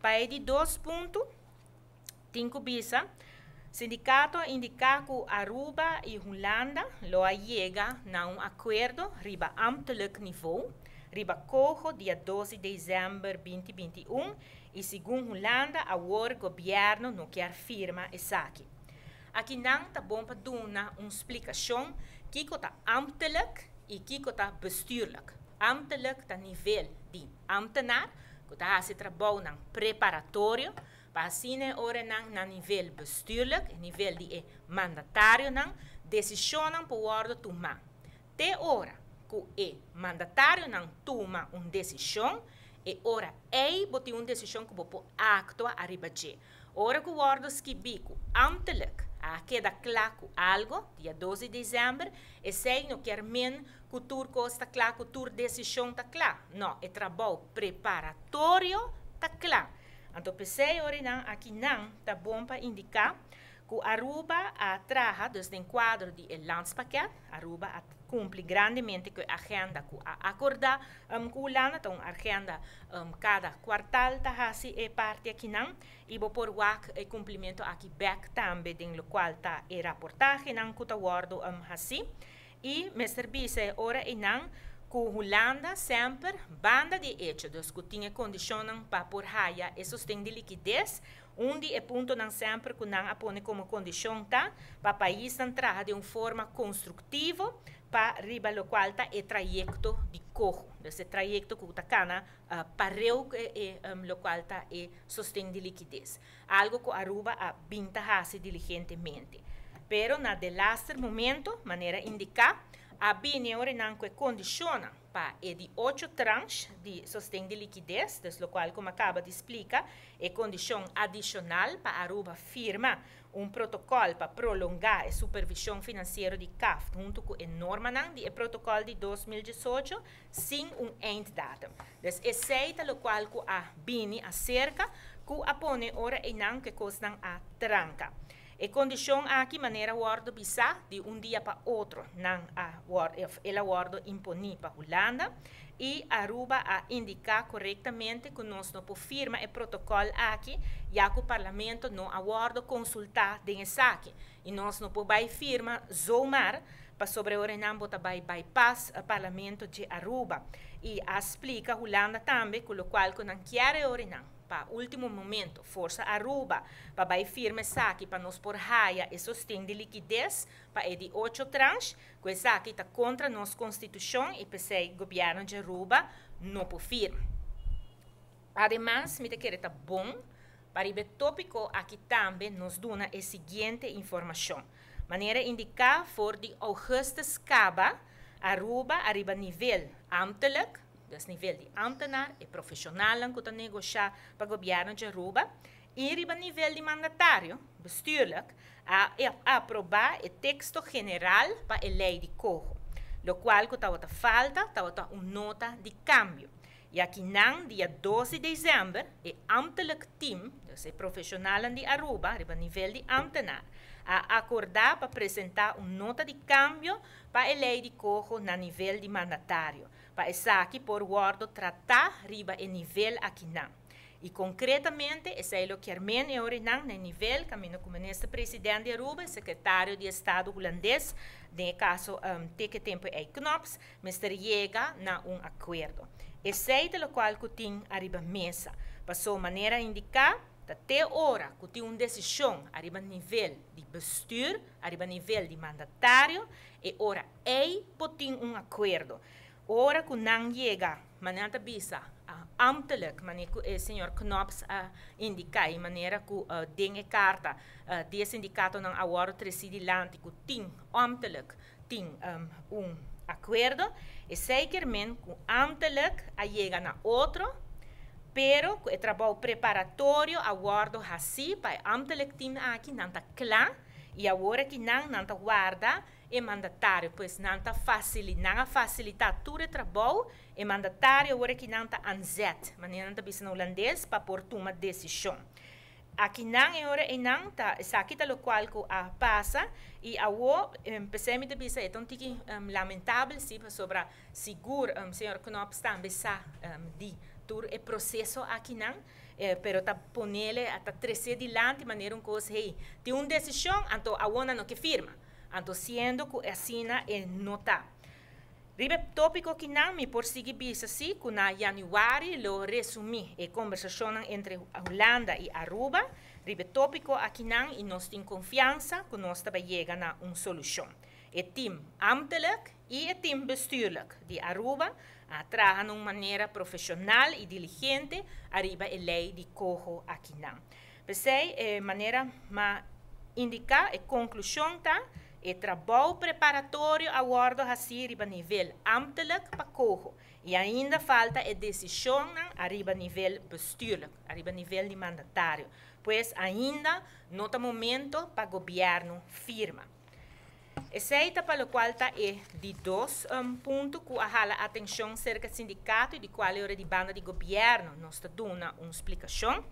Pa e di dos punto, tin ku bisa, sindikato a indiká ku Aruba i Hulanda lo a yega na un akuerdo riba ambtelijk niveau, riba coho dia 2 di desèmber 2021 i segun Hulanda awor gobièrnu no kier firma esaki. Akinan ta bon pa duna un splikashon kiko ta ambtelijk i kiko ta bestuurlijk. Ambtelijk ta nivel di ambtenaar ku ta hasi trabounan preparatorio pa asina e oranan na nivel bestuurlijk, e nivel di e mandatarionan, desishonnan por wòrdu tumá. Te ora ku e mandatarionan tuma un desishon, e ora ei bo tin un desishon ku bo por aktua ariba dje. Ora ku wòrdu skibí ku ambtelijk a keda kla ku algo, dia 2 di desèmber, esei no kier men ku tur kos ta kla, ku tur desishon ta kla. No, e trabou preparatorio ta kla. Anto p'esei ora akinan ta bon pa indiká ku Aruba a traha, dus den kuadro di e landspakket, Aruba a kumpli grandemente ku e agenda ku a akordá ku Hulanda, ta un agenda kada kwartal ta hasi e parti akinan, i bo por wak e kumplimentu aki bèk tambe den lokual ta e raportahenan ku ta wòrdu hasi. I mester bisa e ora einan ku Hulanda semper banda di echo, dus ku tin e kondishonnan pa por haya e sosten di likides, un di e puntonan semper ku nan a pone komo kondishon ta pa paisnan traha den un forma konstruktivo pa riba lokual ta e trayekto di coho. Dus e trayekto ku ta kana pareu ku e lokual ta e sosten di likides. Algo ku Aruba a bin ta hasi diligentemente. Pero na delaster momento, manera indiká, a bini ora nan ku e kondishonnan pa e di ocho tranche di sosten di likides, dus lokual ku mi a kaba di splika, e kondishon adishonal pa Aruba firma un protokòl pa prolongá e supervishon finansiero di CAft huntu ku e normanan di e protokòl di 2018 sin un einddatum. Dus esei ta lokual ku a bini aserka ku a pone ora einan ku e kosnan a tranka. E kondishon aki manera wòrdu bisá di un dia pa otro nan a wòrdu el a wòrdu imponí pa Hulanda i Aruba a indiká korektamente ku nos no por firma e protokòl aki ya ku Parlamento no a wòrdu konsultá den esaki i nos no por bai firma zomaar pasobra e ora nan bo ta bai bypass Parlamento dje Aruba i a splika Hulanda tambe ku lokual ku nan kier e ora nan pa último momento forsa Aruba pa bai firma esaki pa nos por haya e sosten di likides pa e di ocho tranche, ku esaki ta kontra nos konstitushon i p'esei gobièrnu di Aruba no por firma. Ademas mi ta kere ta bon pa riba e tópiko aki tambe nos duna e siguiente informashon. Manera indiká for di ougùstùs kaba, Aruba ariba nivel ambtelijk, dus nivel di ambtenaar, e profeshonalnan ku ta negoshá pa gobièrnu di Aruba, i riba nivel di mandatario, bestuurlijk, a aprobá e teksto general pa e lei di coho. Lokual ku tabata falta tabata un nota di kambio. I akinan dia 2 di desèmber e ambtelijk team, dus e profeshonalnan di Aruba riba nivel di ambtenaar, a akordá pa presentá un nota di kambio pa e lei di coho na nivel di mandatario, pa esaki por wòrdu tratá riba e nivel akinan. I konkretamente esei lo kier men e orinan na e nivel kaminda ku Minister President di Aruba i Sekretario di Estado Hulandes, den e kaso te ku e tempu ei Knops, mester yega na un akuerdo. Esei ta lokual ku tin ariba mesa. Paso manera indiká, ta te ora ku tin un desishon ariba nivel di bestuur, ariba nivel di mandatario, e ora ei por tin un akuerdo. Ora ku nan yega, manera ta bisa ambtelijk, manera ku e señor Knops a indiká i manera ku den e karta di e sindikatonan a wòrdu tresí dilanti ku tin ambtelijk tin un akuerdo, esei kier men ku ambtelijk a yega na otro, pero ku e trabou preparatorio a wòrdu hasí pa e ambtelijk team aki, nan ta kla i awor aki nan ta warda e mandatario, pues nan ta facili, nan a facilita tur e trabou, e mandatario awor aki nan ta aan zet, manera nan ta bisa na hulandes, pa por tuma decision. Akinan e ora einan ta esaki ta locual cu a pasa y awo p'esey mi ta bisa e ta un tiki lamentabel si pasobra sigur señor Knops tambe sa di tur e proceso akinan. Pero ta ponele, ta trese dilanti manera un kos, hey, tin un desishon, anto awor nan no ke firma. Anto siendo ku asina e no ta. Riba tópiko akinan mi por sigui bisa si ku na yanüari lo resumí e kombersashon entre Hulanda i Aruba. Riba tópiko akinan i nos tin konfiansa ku nos ta yega na un solushon. E team ambtelijk i e team bestuurlijk di Aruba a traha di un manera profeshonal i diligente ariba e lei di coho akinan. P'esei, manera m'a indiká, e konklushon ta: e trabou preparatorio a wòrdu hasí riba nivel ambtelijk pa coho i ainda falta e desishon ariba nivel bestuurlijk, ariba nivel di mandatario. Pues ainda no ta momento pa gobièrnu firma. Esei ta pa lokual ta e di dos punto ku a hala atenshon serka sindikato i di kual ora di banda di gobièrnu nos ta duna un splikashon.